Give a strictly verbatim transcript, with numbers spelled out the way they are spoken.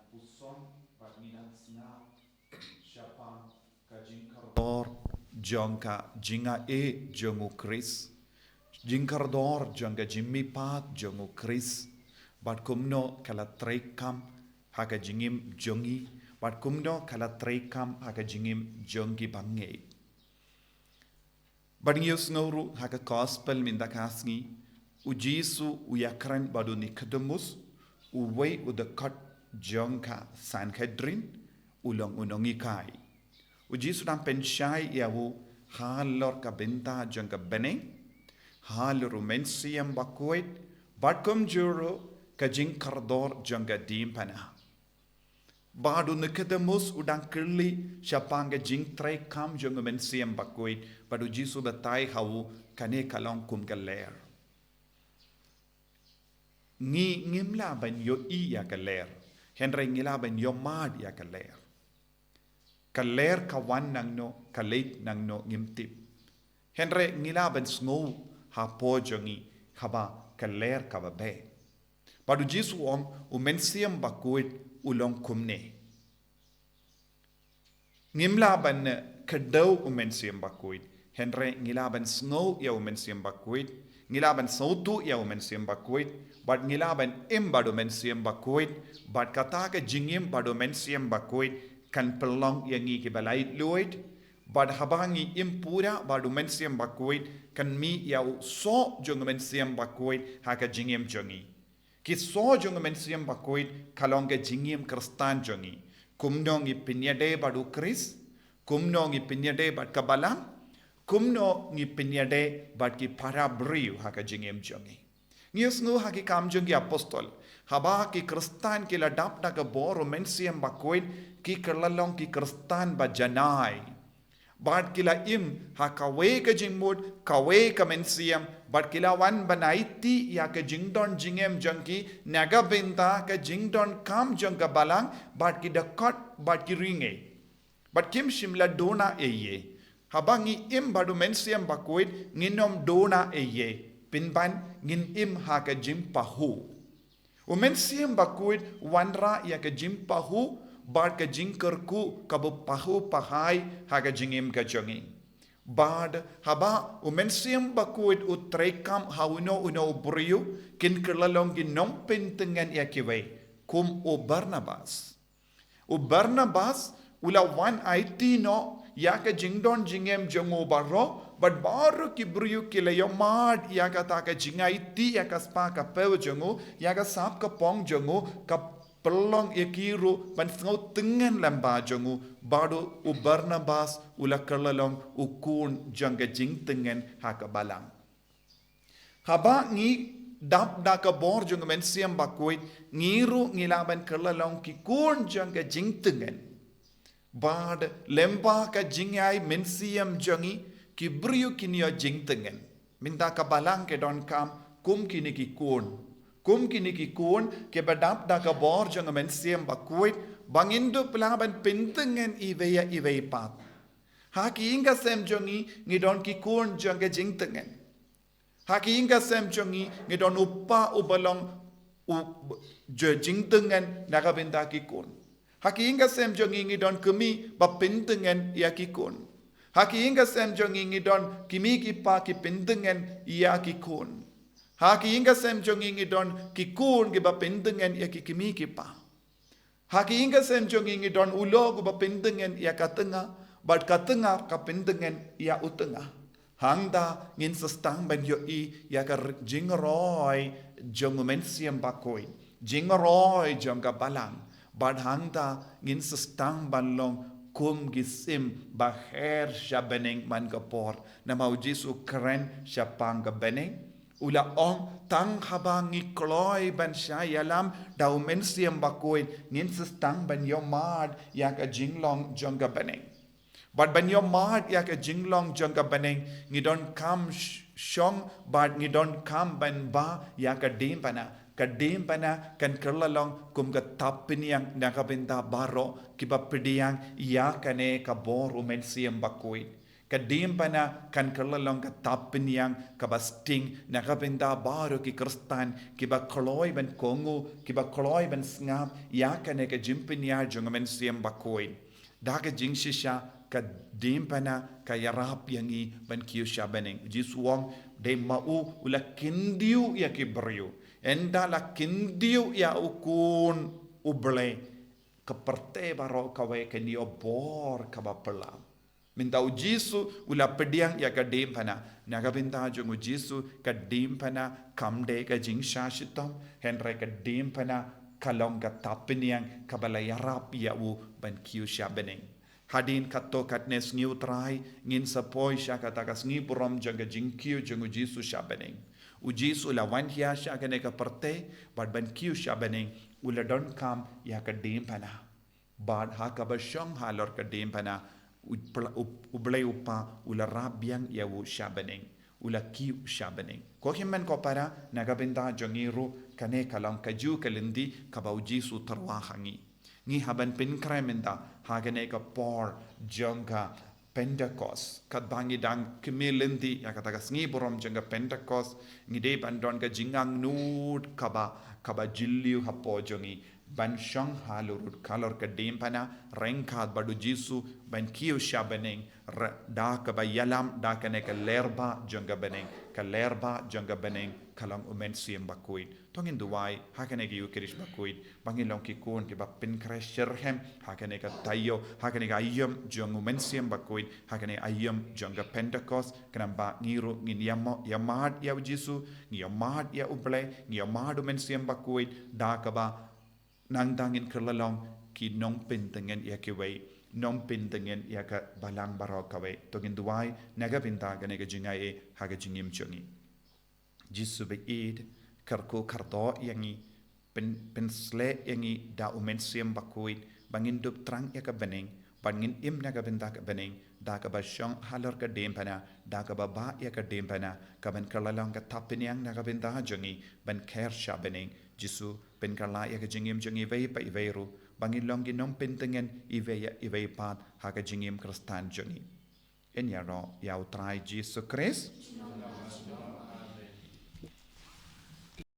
Puson bad ngi dang sngew shaphang ka jingkordor jong ka jingai jong u Khrist, jingkordor jong ka jingmihpat jong u Khrist, bad kumno ka la treikam ha ka jingim jong ngi, bad kumno ka la treikam ha ka jingim jong ki bangeit. Bad ngi ïohsngew ruh ha ka gospel mynta ka sngi, u Jisu u ïakren bad u Nikodemus, uwei u dkhot jong ka Sanhedrin, u long u nonghikai. U Jisu dang pynshai ïa u halor ka bynta jong ka bneng, halor u Mynsiem Bakhuid, bad kumjuh ruh ka jingkordor jong ka diengphna. Bad u Nikodemus u dang kylli shaphang ka jingtreikam jong u Mynsiem Bakhuid, bad u Jisu batai ha u, kane ka long kum ka lyer. Ngi ngim lah ban ïohi ïa ka lyer, hynrei ngi lah ban ïohmad ïa ka lyer. Ka lyer ka wan nangno, ka leit nangno ngim tip. Hynrei ngi lah ban sngew hapoh jong ngi haba ka lyer kaba beh. Bad u Jisu u ong, u Mynsiem Bakhuid u long kumne. Ngim lah ban kdew u Mynsiem Bakhuid, hynrei ngi lah ban sngew ïa u Mynsiem Bakhuid, ngi lah ban sngewthuh ïa u Mynsiem Bakhuid, bad ngi lah ban im bad u Mynsiem Bakhuid, bad kata ka jingim bad u Mynsiem Bakhuid kan pynlong ïa ngi kiba laitluid, bad haba ngi im pura bad u Mynsiem Bakhuid kan mih ïa u soh jong u Mynsiem Bakhuid ha ka jingim jong ngi. Ki soh jong u Mynsiem Bakhuid ka long ka jingim Khristan jong ngi. Kumno ngi pynïadei bad u Khrist, kumno ngi pynïadei bad ka balang, kumno ngi pynïadei bad ki para briew ha ka jingim jong ngi. Ngi ïohsngew ha ki Kam jong ki Apostol, haba ki Khristan ki la dap da ka bor u Mynsiem Bakhuid, ki kylla long ki Khristan ba janai. Bad ki la im ha kawei ka jingmut, kawei ka mynsiem, bad ki la wan ban aiti ïa ka jingdon jingem jong ki na ka bynta ka jingdonkam jong ka balang, bad ki dkhot, bad ki ri ngeit. Bad kim shym la duna ïa ei. Haba ngi im bad u Mynsiem Bakhuid, ngin ym duna ïa ei. Pynban ngin im ha ka jingpahuh. U Mynsiem Bakhuid wanrah ïa ka jingpahuh bad ka jingkyrkhu kaba pahuh pahai ha ka jingim ka jong ngi. Bad haba u Mynsiem Bakhuid u treikam ha uno uno u briew, kin kylla long ki nongpyntngen ïa kiwei, kum u Barnabas. U Barnabas u la wan aiti noh ïa ka jingdon jingem jong u baroh, bad baroh ki briew ki la ïohmad ïa kata ka jingaiti ïa ka spah ka phew jong u, ïa ka sap ka pong jong u, ka pynlong ïa ki ruh ban sngewtngen lem bad jong u, bad u Barnabas u la kylla long u khun jong ka jingtngen ha ka balang. Haba ngi dap da ka bor jong u Mynsiem Bakhuid, ngi ruh ngi lah ban kylla long ki khun jong ka jingtngen. Bad lem bad ka jingai mynsiem jong ngi, ki briew kin ïoh jingtngen. Mynta ka balang ka donkam kum kine ki khun. Kum kine ki khun kiba dap da ka bor jong u Mynsiem Bakhuid, ba ngin dup lah ban pyntngen iwei ïa iwei pat. Ha ki ïing ka sem jong ngi, ngi don ki khun jong ka jingtngen. Ha ki ïing ka sem jong ngi, ngi don u kpa uba long u jingtngen na ka bynta ki khun. Ha ki ïing ka sem jong ngi, ngi don kmie ba pyntngen ïa ki khun. Ha ki ïing ka sem jong ngi, ngi don ki kmie ki kpa ki pyntngen ïa ki khun. Ha ki ïing ka sem jong ngi, ngi don ki khun kiba pyntngen ïa ki kmie ki kpa. Ha ki ïing ka sem jong ngi, ngi don u lok uba pyntngen ïa ka tnga, bad ka tnga ka pyntngen ïa u tnga. Hangta ngin sa sdang ban ïohi ïa ka jingroi jong u Mynsiem Bakhuid, jingroi jong ka balang. Bad hangta ngin sa sdang ban long kum ki sim ba her sha bneng man ka por. Namar u Jisu u kren shaphang ka bneng. U la ong, tang haba ngi kloi ban shah ïalam da u Mynsiem Bakhuid, ngin sa sdang ban ïohmad ïa ka jinglong jong ka bneng. Bad ban ïohmad ïa ka jinglong jong ka bneng, ngi donkam shong bad ngi donkam ban bah ïa ka diengphna. Ka diengphna kan kylla long kum ka thapniang na ka bynta baroh kiba pdiang ïa kane ka bor u Mynsiem Bakhuid. Ka diengphna kan kylla long ka thapniang kaba sting na ka bynta baroh ki Khristan kiba kloi ban kohnguh, kiba kloi ban sngap ïa kane ka jingpynïar jong u Mynsiem Bakhuid. Da ka jingshisha ka diengphna ka ïarap ïa ngi ban kiew sha bneng. Jisu u ong, dei ma u u la kyntiew ïa ki briew. Ynda la kyntiew ïa u Khun u Blei, ka pyrthei baroh kawei kan ïoh bor kaba phylla. Mynta u Jisu u la pdiang ïa ka diengphna. Na ka bynta jong u Jisu ka diengphna kam dei ka jingshah shitom, hynrei ka diengphna ka long ka thapniang kaba la ïarap ïa u ban kiew sha bneng. Hadien katto katne sngi u Trai ngin sa poi sha kata ka sngi burom jong ka jingkiew jong u Jisu sha bneng. U Jisu u la wan hiar sha kane ka pyrthei bad ban kiew sha bneng u la donkam ïa ka diengphna. Bad ha kaba shong halor ka diengphna u pla-, u, u Blei u Kpa u la rap biang ïa u sha bneng. U la kiew sha bneng. Ko hynmen ko para, na ka bynta jong ngi ruh kane ka long kajuh ka lynti kaba u Jisu u tyrwa ha ngi. Ngi hap ban pynkhreh mynta ha kane ka por jong ka Pentecost. Katba ngi dang kmie lynti ïa kata ka sngi burom jong ka Pentecost, ngi dei ban don ka jingangnud kaba, kaba jylliew hapoh jong ngi. Ban shong halor, halor ka diengphna ryngkat bad u Jisu ban kiew sha bneng, da kaba ïalam da kane ka lyer bah jong ka bneng, ka lyer bah jong ka bneng ka long u Mynsiem Bakhuid. To ngin duwai ha kane ka Ïukharist bakhuid ba ngin long ki khun kiba pynkhreh shitrhem ha kane ka taïew, ha kane ka aïom jong u Mynsiem Bakhuid, ha kane aïom jong ka Pentecost, khnang ba ngi ruh ngin ïa mo-, ïa mad ïa u Jisu, ngi ïa mad ïa u Blei, ngi ïa mad u Mynsiem Bakhuid, da kaba nangta ngin kylla long ki nongpyntngen ïa kiwei, nongpyntngen ïa ka balang baroh kawei. To ngin duwai na ka bynta kane ka jingai ha ka jingim jong ngi. Jisu baieit, kyrkhu kyrdoh ïa ngi, pyn-, pynsleh ïa ngi da u Mynsiem Bakhuid, ba ngin dup thrang ïa ka bneng, ba ngin im na ka bynta ka bneng, da kaba shong halor ka diengphna, da kaba bah ïa ka diengphna, kaban kylla long ka thapniang na ka bynta jong ngi, ban kher sha bneng. Jisu, pynkylla ïa ka jingim jong ngi iwei pa iwei ruh, ba ngin long ki nongpyntngen iwei ïa iwei pat ha ka jingim Khristan jong ngi. Yn ïaroh ïa u Trai Jisu Khrist.